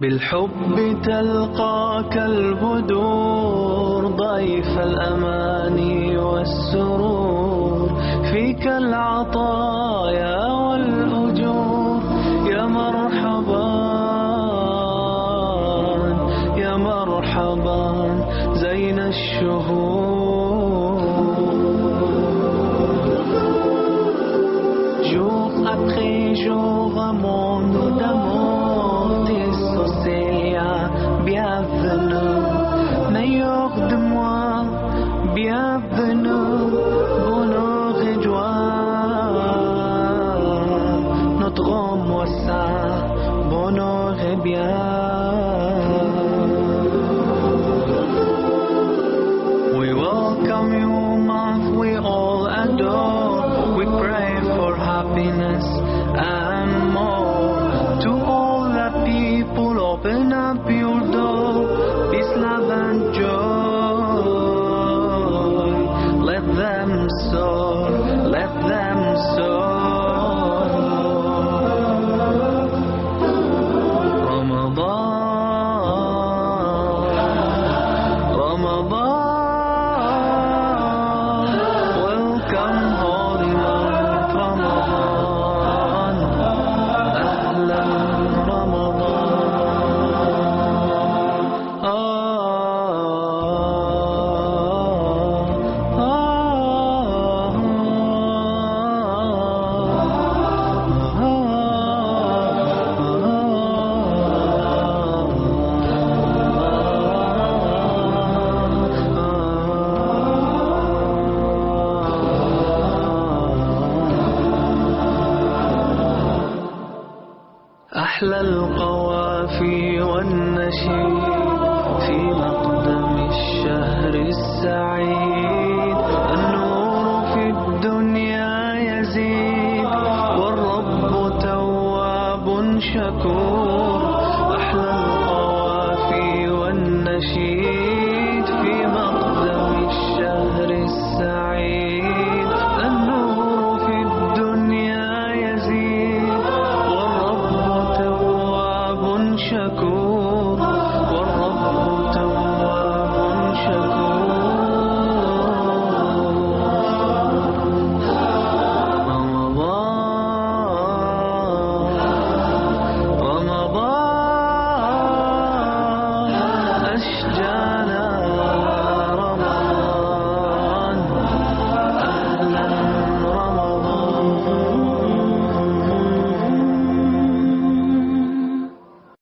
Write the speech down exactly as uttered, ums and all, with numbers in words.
بالحب تلقاك البدور، ضيف الأمان والسرور، فيك العطايا والأجور. يا مرحبا، يا مرحبا، زين الشهور. Jour après jour, un monde d'amour, tes sourcils, bienvenue. Meilleur de moi, bienvenue. Bonheur et joie, notre mois ça, bonheur et bien. We welcome you, month we all adore. We pray for happiness and more. To all the people, open up your door. Peace, love, and joy. Let them soar, let them soar. رمضان، رمضان، welcome holy month رمضان. أهلا رمضان. آه، آه، آه. أحلى القوافي والنشيد في مقدم الشهر السعيد. النور في الدنيا يزيد، والرب تواب شكور. أحلى القوافي والنشيد في مقدم